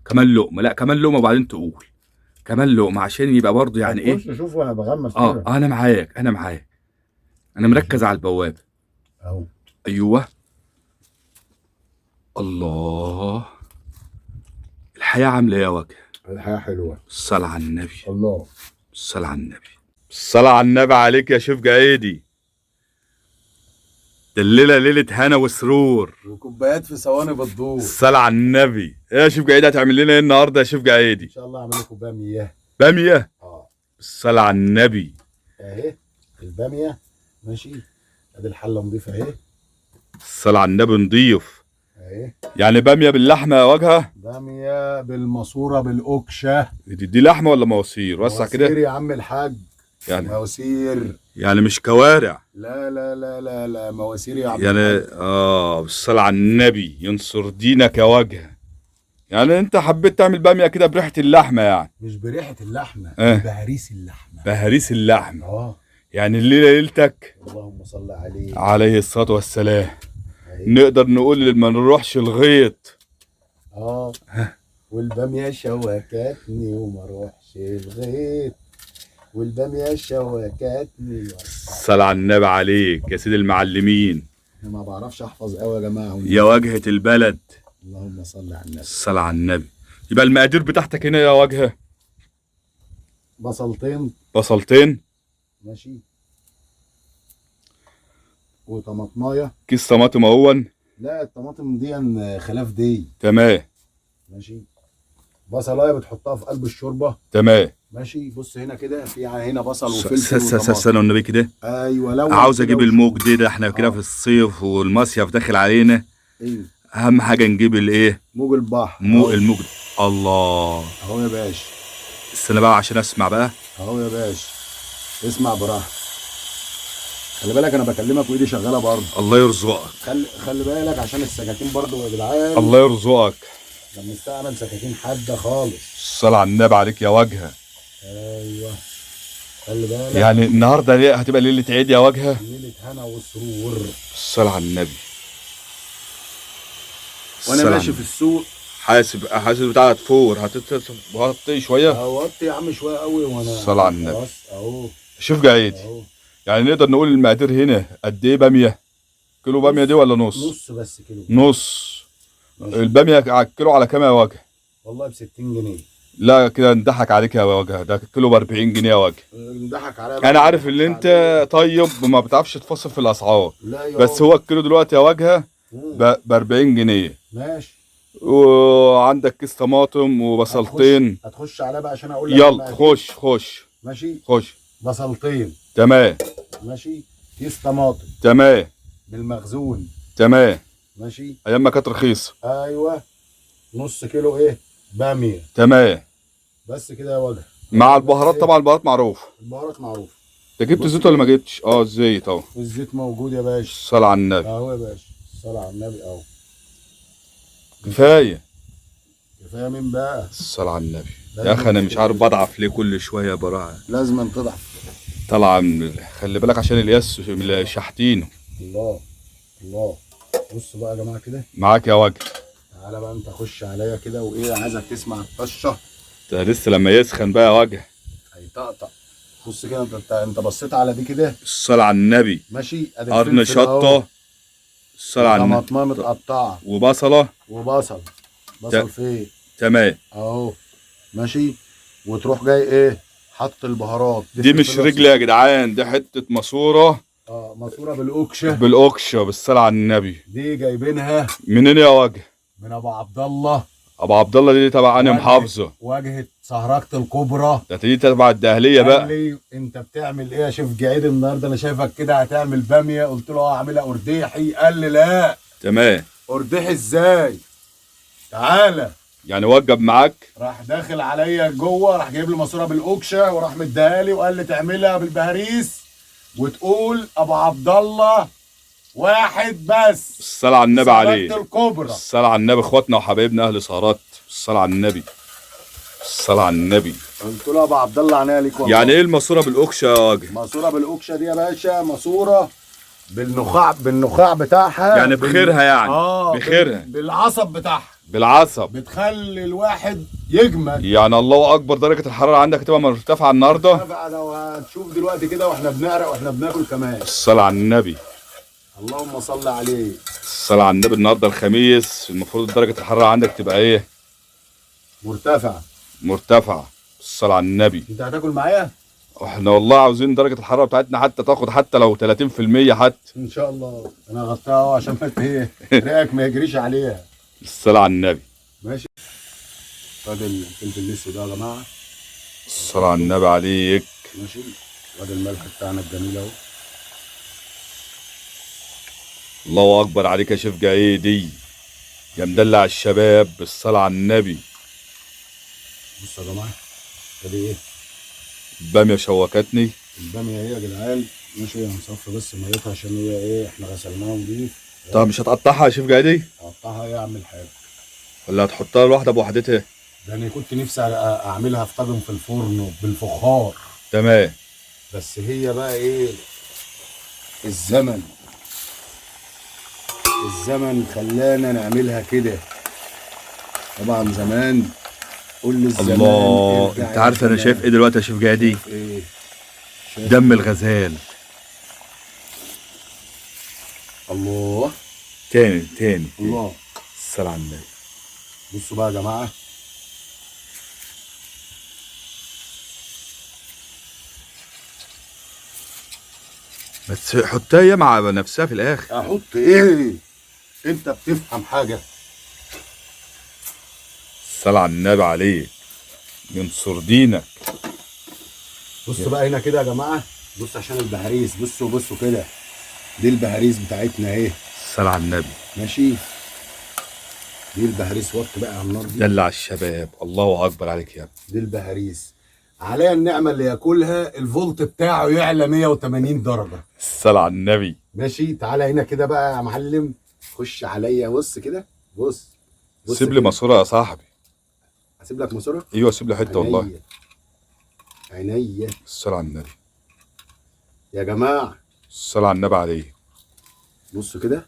كمان لقمة، لا كمان لقمة وبعدين تقول كمان لقمة عشان يبقى برضه يعني ايه. خش شوف وانا بغمس كده. اه انا معاك، انا معاك، انا مركز على البوابة اهو. ايوه. الله، الحياة عامله ايه يا وجه؟ الحياة حلوة. الصلاة على النبي. الله، الصلاة على النبي، الصلاة على النبي عليك يا شيف جعيدي. ده الليلة ليلة هنا وسرور وكوبايات في ثواني بتدور. الصلاة على النبي. ايه يا شيف جعيدي هتعمل لنا ايه النهارده يا شيف جعيدي؟ ان شاء الله اعمل لكم باميه. باميه؟ اه. الصلاة على النبي. اهي الباميه، ماشي، ادي الحلة نضيفه اهي. الصلاة على النبي نضيف اهي. يعني باميه باللحمه يا وجهه؟ باميه بالماسوره بالاوكشه. دي لحمه ولا مواسير؟ وسع كده مواسير يا عم الحاج. يعني مواسير، يعني مش كوارع. لا لا لا لا لا، مواسير يا عم يعني الحاج. بالصلاة على النبي، ينصر دينك يا وجهه. يعني انت حبيت تعمل باميه كده بريحه اللحمة يعني؟ مش بريحه اللحمة، بهريس اللحمة. بهريس اللحمة. يعني الليلة ليلتك. اللهم صل عليه، عليه الصلاة والسلام. نقدر نقول ما نروحش الغيط. والباميه شوكتني وما اروحش الغيط، والباميه شوكتني. الصلاة على النبي عليك يا سيد المعلمين. انا ما بعرفش احفظ قوي يا جماعة. يا واجهه البلد. اللهم صل على النبي. الصلاة على النبي. يبقى المقادير بتاعتك هنا يا واجهه؟ بصلتين. بصلتين، ماشي، وطماطمايه. كيس طماطم اهون. لا الطماطم دي خلاف دي. تمام، ماشي. بصلايه بتحطها في قلب الشوربة. تمام، ماشي. بص هنا كده، في هنا بصل وفلفل وطماطم. استنى والنبي كده. ايوه، لو عاوز اجيب الموج ده احنا كده في الصيف والمصيف داخل علينا. ايه اهم حاجة نجيب الايه؟ موج البحر. الموج ده. الله، اهو يا باشا. استنى بقى عشان اسمع بقى. اهو يا باشا، اسمع براحتك. خلي بالك انا بكلمك وايدي شغالة برضه. الله يرزقك. خلي بالك عشان السكاكين برضه يا جدعان. الله يرزقك. احنا بنستعمل سكاكين حادة خالص. الصلاة على النبي عليك يا وجهه. ايوه، خلي بالك. يعني النهارده ليه هتبقى ليلة عيد يا وجهه؟ ليلة هنا وسرور. الصلاة على النبي. وانا ماشي في السوق حاسب حاسب بتاع تفور. هتطي شوية. هوطي يا عم شوية قوي. وانا الصلاة على النبي. خلاص اهو. شوف جعيدي، يعني نقدر نقول المقادير هنا قد ايه باميه؟ كيلو باميه دي ولا نص؟ نص بس كيلو. نص. الباميه على الكيلو على كام يا وجه؟ والله ب 60 جنيه. لا كده نضحك عليك يا وجه، ده كيلو ب 40 جنيه يا وجه. نضحك عليا. انا عارف ان انت طيب وما بتعرفش تفصل في الاسعار. لا يا بس هو الكيلو دلوقتي يا وجهه ب 40 جنيه. ماشي. وعندك كيس طماطم وبصلتين. هتخش عليا بقى عشان اقول لك. يلا خش خش. ماشي، خش. بصلتين. تمام، ماشي. كيس طماطم. تمام. بالمخزون. تمام، ماشي. ايام ما كانت رخيصة. ايوه. نص كيلو ايه؟ باميه. تمام. بس كده يا وجه. مع البهارات طبعا، البهارات معروف. البهارات معروف. انت جبت الزيت ولا ما جبتش؟ الزيت اهو. الزيت موجود يا باشا. الصلاة على النبي. اهو يا باشا، الصلاة على النبي اهو. كفاية. كفاية مين بقى؟ الصلاة على النبي يا اخي. انا مش عارف بضعف ليه كل شوية براعه. لازم تضعف. طالعه من، خلي بالك عشان الياس شحتينه. الله الله. بص بقى يا جماعة كده. معاك يا وجه. تعالى بقى انت خش عليا كده، وايه عايزك تسمع الطشه. ده لسه لما يسخن بقى يا وجه هيطقطق. بص كده، انت بصيت على دي كده. الصلاة على النبي. ماشي. ادي قرن شطه. الصلاة على النبي. طماطمايه متقطعه وبصله. وبصل. بصل فين؟ تمام اهو. ماشي. وتروح جاي ايه؟ حط البهارات. دي مش رجل يا جدعان، دي حتة ماسوره. ماسوره بالاوكشه. بالاوكشه. بالصلاة على النبي. دي جايبينها منين يا وجه؟ من ابو عبد الله. ابو عبد الله دي تبع انهي محافظة؟ واجهه سهركه الكبرى. ده دي تبع الدهليه بقى. قال لي انت بتعمل ايه يا شيف جعيد النهارده؟ انا شايفك كده هتعمل باميه. قلت له اعملها قرديحي. قال لي لا. تمام. قرديحي ازاي؟ تعالى. يعني وجب معاك؟ راح داخل عليا جوه، راح جايب لي ماسوره بالاوكشه وراح مديها لي وقال لي تعملها بالبهاريس وتقول ابو عبد الله واحد بس. الصلاة على النبي عليه. الكبرى. الصلاة على النبي. اخواتنا وحبايبنا اهل سهرات. الصلاة على النبي. الصلاة على النبي. قلت له ابو عبد الله عينيا ليك والله. يعني ايه الماسورة بالاوكشه يا وجه؟ ماسوره بالاوكشه دي يا باشا ماسوره بالنخاع، بالنخاع بتاعها يعني بخيرها يعني. بخيرها بالعصب بتاعها. بالعصب. بتخلي الواحد يجمد. يعني الله اكبر، درجه الحرارة عندك هتبقى مرتفعة النهارده. مرتفعة، لو هتشوف دلوقتي كده واحنا بنعرق واحنا بناكل كمان. الصلاة على النبي. اللهم صل عليه. الصلاة على النبي. النهارده الخميس، المفروض درجه الحرارة عندك تبقى ايه؟ مرتفعة. مرتفعة. الصلاة على النبي. انت هتاكل معايا؟ احنا والله عاوزين درجه الحرارة بتاعتنا حتى تاخد حتى لو 30% حتى. ان شاء الله. انا هغطيها اهو عشان ما ايه ريقك ما يجريش عليها. الصلاة على النبي. ماشي. وادي الفلفل الاسود ده يا جماعة. الصلاة على النبي عليك. ماشي. وادي الملح بتاعنا الجميل اهو. الله اكبر عليك يا شيف جعيدي، يا مدلع الشباب. بالصلاة على النبي. بصوا يا جماعة، ادي ايه؟ الباميه شوكتني. الباميه اهي يا جدعان. ماشي، هنصفي بس ميتها عشان هي ايه، احنا غسلناها نضيف. طب مش هتقطعها يا شيف جعيدي؟ هقطعها ايه اعمل حاجة؟ ولا هتحطها لوحدها بوحدتها؟ ده انا كنت نفسي اعملها في طاجن في الفرن بالفخار. تمام. بس هي بقى ايه، الزمن خلانا نعملها كده. طبعا زمان، قول للزمان الله، ارجع انت يا عارف انا زمان. شايف ايه دلوقتي يا شيف جعيدي؟ ايه شايف؟ دم الغزال. الله تاني تاني. الله. الصلاة على النبي. بصوا بقى يا جماعة، بس حطها هي مع نفسها في الاخر. احط ايه؟ انت بتفهم حاجة؟ الصلاة على النبي عليك، ينصر دينك. بصوا بقى هنا كده يا جماعة، بصوا عشان البهاريز، بصوا بصوا كده، دي البهاريز بتاعتنا اهي. الصلاة على النبي. ماشي، دي البهاريز. وط بقى على النار دي. دلع الشباب. الله اكبر عليك يا ابني. دي البهاريز، عليا النعمة اللي ياكلها الفولت بتاعه يعلى 180 درجه. الصلاة على النبي. ماشي، تعالى هنا كده بقى يا معلم، خش عليا. بص كده، بص بص سيب لي كده. ماسوره يا صاحبي. اسيب لك ماسوره؟ ايوه سيب لي حتة والله. عينيا عينيا الصلاة على النبي. يا جماعة. الصلاة على النبي عليك. بص كده،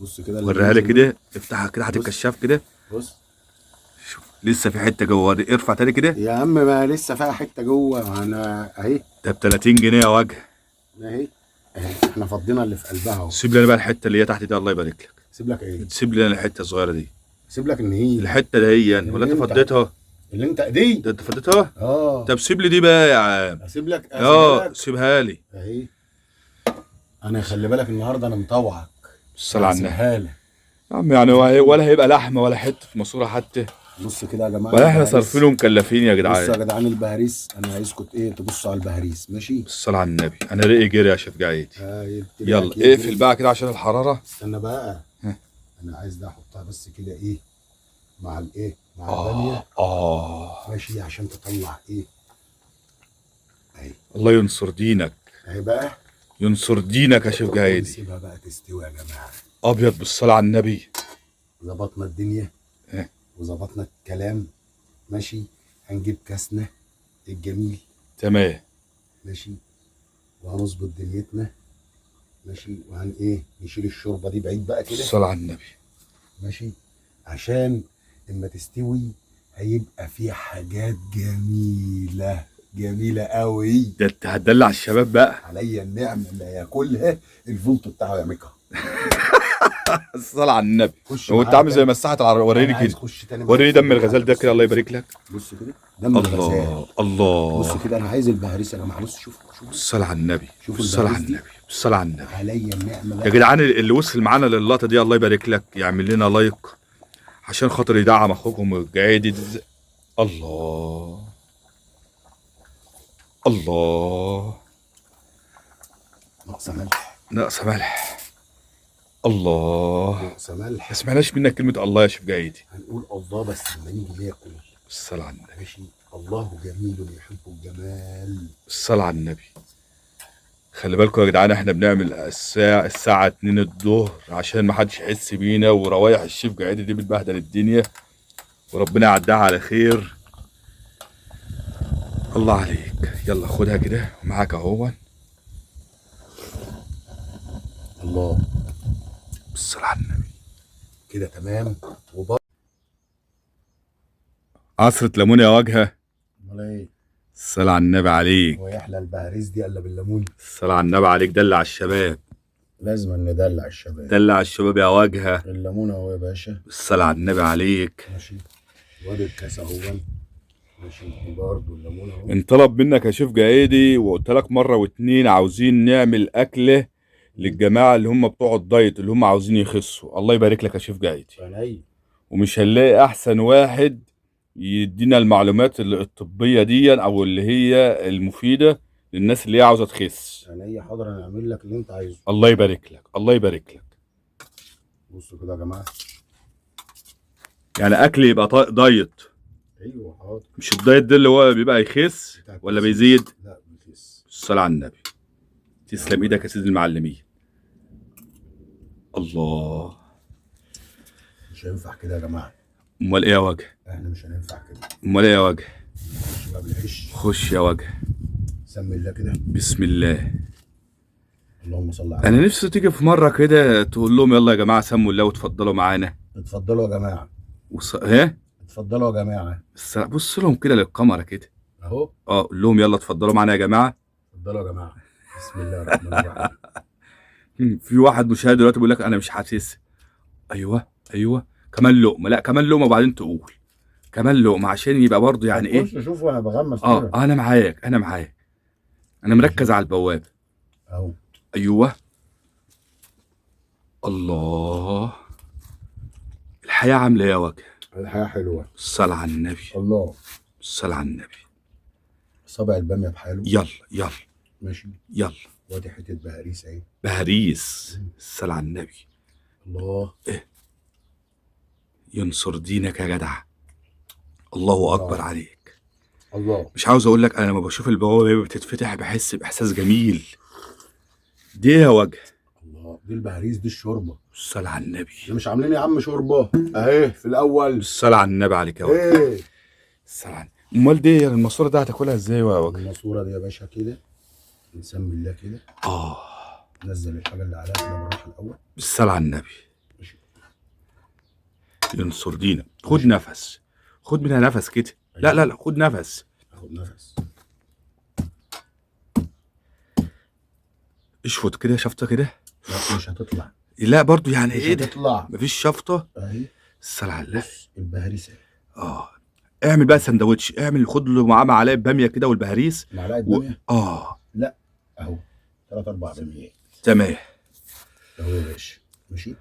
بص كده، وريها لي كده، افتحها كده، هات بص. الكشاف كده. بص شوف لسه في حتة جوه، ارفع تاني كده. يا عم، ما لسه فيها حتة جوه. انا اهي. ده ب 30 جنيه يا وجه. اهي اهي، احنا فضينا اللي في قلبها اهو. سيب لي انا بقى الحتة اللي هي تحت دي، الله يبارك لك. سيب لك ايه؟ سيب لي انا الحتة الصغيرة دي. سيب لك ان هي الحتة دي هي يعني، ولا انت اللي انت- فضيتها؟ اللي انت دي. ده انت فضيتها؟ اه. طب سيب لي دي بقى يا عم. اسيب لك، اه اسيب لك سيبها لي. اهي. انا خلي بالك النهارده انا مطوعك. الصلاة على النبي هسيبها لك. يا عم. يعني ولا هيبقى لحمه ولا حتة ماسوره حتى، بص كده يا جماعة، ولا احنا البهاريز. صارفين ومكلفين يا بصوا يا جدعان. جدعان البهاريس، انا عايزكم ايه، تبصوا على البهاريس. ماشي. الصلاة على النبي. انا رقي جري يا شيف جعيدي. يبتدي يلا لك يجري. اقفل بقى كده عشان الحرارة. استنى بقى. ها. انا عايز ده احطها بس كده ايه مع الايه، مع الباميه. اه ماشي، عشان تطلع ايه. اهي. الله ينصر دينك. اهي بقى. ينصر دينك يا شيف جعيدي. نسيبها بقى تستوي يا جماعة. ابيض بالصلاة على النبي. ظبطنا الدنيا. إيه. وظبطنا الكلام. ماشي، هنجيب كاسنا الجميل. تمام. ماشي، وهنظبط دنيتنا. ماشي، وهن ايه، نشيل الشوربة دي بعيد بقى كده. الصلاة على النبي. ماشي، عشان اما تستوي هيبقى في حاجات جميلة جميلة قوي. ده انت هتدلع الشباب بقى. عليا النعمة اللي هياكلها الفولت بتاعه يعملها. الصلاة على النبي. خش هو انت معايا عامل زي تاني. مساحة العربية. وريني أنا عايز كده، اخش تاني وريني معاك. دم الغزال ده كده، الله يبارك لك. بص كده دم الغزال. الله الله. بص كده، انا عايز البهاريس يا جماعة. بص شوف شوف. الصلاة على النبي. شوف الصلاة على البهاريس دي. النبي. الصلاة على النبي. عليا النعمة يا بقى. جدعان اللي وصل معانا للقطة دي الله يبارك لك، يعمل لنا لايك عشان خاطر يدعم اخوكم الجعيدي. الله الله. ناقصه ملح. ناقصة ملح. الله. ناقصه ملح. ما سمعناش منك كلمة الله يا شيف جعيدي. هنقول الله بس لما نيجي ناكل. الصلاة على النبي. ماشي. الله جميل يحب الجمال. الصلاة على النبي. خلي بالكم يا جدعان، احنا بنعمل الساعة 2 الظهر عشان ما حدش يحس بينا، وروايح الشيف جعيدي دي بتبهدل الدنيا، وربنا يعديها على خير. الله عليك. يلا خدها كده معاك اهو. الله. الصلاة على النبي. كده تمام. عصرة ليمون يا واجهة. امال ايه؟ الصلاة على النبي عليك. ويحلى البهاريز دي الا بالليمون. الصلاة على النبي عليك. دلع الشباب. لازم ندلع الشباب. دلع الشباب يا واجهة. الليمون اهو يا باشا. الصلاة على النبي عليك. ماشي. وادي الكاس اهو. ماشي برضه الليمون اهو. انطلب منك يا شيف جعيدي وقلت لك مرة واتنين عاوزين نعمل أكلة للجماعة اللي هم بتوع الدايت اللي هم عاوزين يخسوا. الله يبارك لك يا شيف جعيدي. عينيا. ومش هنلاقي أحسن واحد يدينا المعلومات الطبية دي أو اللي هي المفيدة للناس اللي هي عاوزة تخس. عينيا حاضر، انا اعمل لك اللي انت عايزه. الله يبارك لك، الله يبارك لك. بصوا كده يا جماعة، يعني أكل يبقى دايت. ايوه حاضر. مش الدايت ده اللي هو بيبقى يخس ولا بيزيد؟ لا بيخس. الصلاة على النبي. تسلم ايدك يا سيدي المعلمين. الله. مش هينفع كده يا جماعة. امال ايه يا وجه؟ احنا مش هننفع كده. امال ايه يا وجه؟ خش بقى بالعيش. خش يا وجه. سمي الله كده. بسم الله. اللهم صل على. انا نفسي تيجي في مرة كده تقول لهم يلا يا جماعة سموا الله وتفضلوا معانا. اتفضلوا يا جماعة. ها؟ اتفضلوا يا جماعة. بص لهم كده للكاميرا كده. اهو. قول لهم يلا اتفضلوا معانا يا جماعة. اتفضلوا يا جماعة. بسم الله الرحمن الرحيم. في واحد مشاهد دلوقتي بيقول لك انا مش حاسس. ايوه ايوه كمان لقمة. لا كمان لقمة وبعدين تقول كمان لقمة عشان يبقى برضه يعني ايه. بص شوف وانا بغمس كده. انا معاك، انا معاك، انا مركز على البوابة اهو. ايوه. الله، الحياة عامله ايه يا وجه؟ الحياة حلوة. الصلاة على النبي. الله. الصلاة على النبي. صابع الباميه بحاله. يلا يلا ماشي يلا. وادي حتة بهاريس اهي. بهاريس. الصلاة على النبي. الله. ايه ينصر دينك يا جدع. الله اكبر عليك. الله. مش عاوز اقول لك انا لما بشوف البوابة بتتفتح بحس باحساس جميل. دي يا وجه. الله، دي البهاريس، دي الشوربة. الصلاة على النبي. احنا مش عاملين يا عم شوربة اهي في الاول. الصلاة على النبي عليك يا وجه. ايه الصلاة على النبي. امال دي الماسورة دي هتاكلها ازاي يا وجه؟ الماسورة دي يا باشا كده نسمي الله كده. نزل الحاجة اللي عليها كده بالراحة الاول. بالصلاة على النبي. ماشي. ينصر دينك. خد نفس، خد منها نفس كده. لا لا لا، خد نفس. خد نفس. اشفط كده، شفطه كده. لا مش هتطلع. لا برضو يعني مش ايه ده؟ هتطلع. مفيش شفطه اهي. الصلاة على النبي. بص البهاريس اهي. اعمل بقى سندوتش، اعمل خد له معاه معلقه باميه كده والبهاريس. معلقه باميه؟ لا اهو 3 4 باميات. تمام اهو يا باشا. ماشي.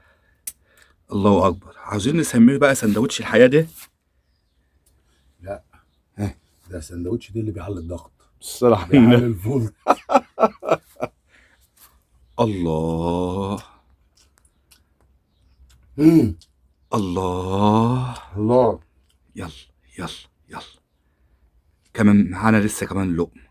الله اكبر. عاوزين نسميه بقى سندوتش الحياة ده؟ لا ده سندوتش دي اللي بيعلي الضغط. الصراحة بيعلي الفولت. الله. الله الله. يلا يلا يلا كمان معانا لسه كمان لقمة.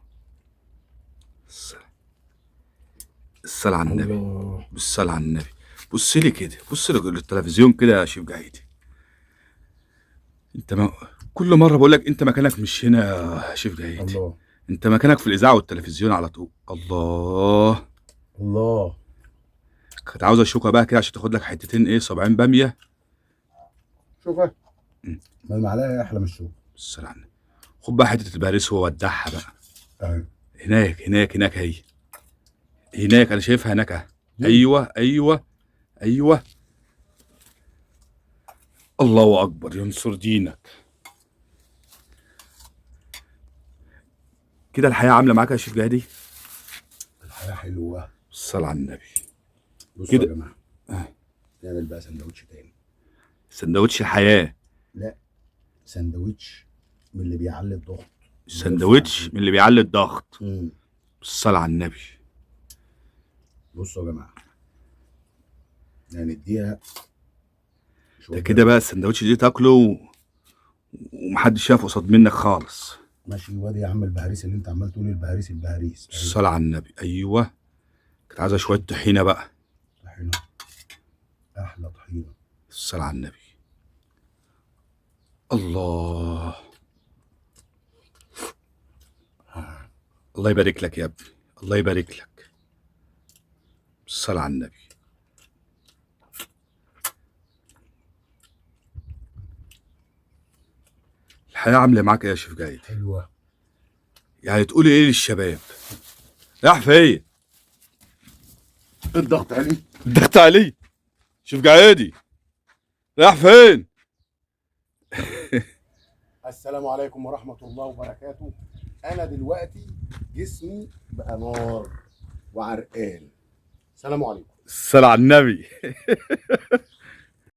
الصلاة على النبي. بالصلاة على النبي. بص لي كده، بص للتلفزيون كده يا شيف جعيدي. انت ما كل مرة بقول لك انت مكانك مش هنا يا شيف جعيدي. الله. انت مكانك في الإذاعة والتلفزيون على طول. الله الله. كنت عاوز اشوكها بقى كده عشان تاخد لك حتتين ايه، صبعين بامية. شوفها. ما المعلقة احلى من الشوكة. بالصلاة على النبي. خد بقى حتة البهاريس وودعها بقى. اهي. هناك هناك هناك اهي. هناك انا شايفها هناك اهي. ايوه ايوه ايوه. الله اكبر. ينصر دينك. كده الحياة عامله معاك يا شيف جهادي؟ الحياة حلوة. الصلاة على النبي. بصوا يا جماعة نعمل بقى سندوتش تاني. سندوتش الحياة. لا سندوتش من اللي بيعلي الضغط. سندوتش من اللي بيعلي الضغط. الصلاة على النبي. بصوا يا جماعة هنديها ده كده بقى السندوتش دي تاكله ومحدش شاف قصاد منك خالص. ماشي. وادي يا عم البهاريس اللي انت عمال تقول البهاريس البهاريس. الصلاة على النبي. ايوه كنت عايزه شوية طحينه بقى. طحينه، احلى طحينه. الصلاة على النبي. الله. الله يبارك لك يا ابني، الله يبارك لك. الصلاة على النبي. الحياة عامله معاك ايه يا شيف جعيدي؟ حلوة. يعني تقولي ايه للشباب؟ راح فين؟ الضغط علي. الضغط علي. شيف جعيدي راح فين؟ السلام عليكم ورحمة الله وبركاته. انا دلوقتي جسمي بقى نار وعرقان. السلام عليكم. الصلاة على النبي.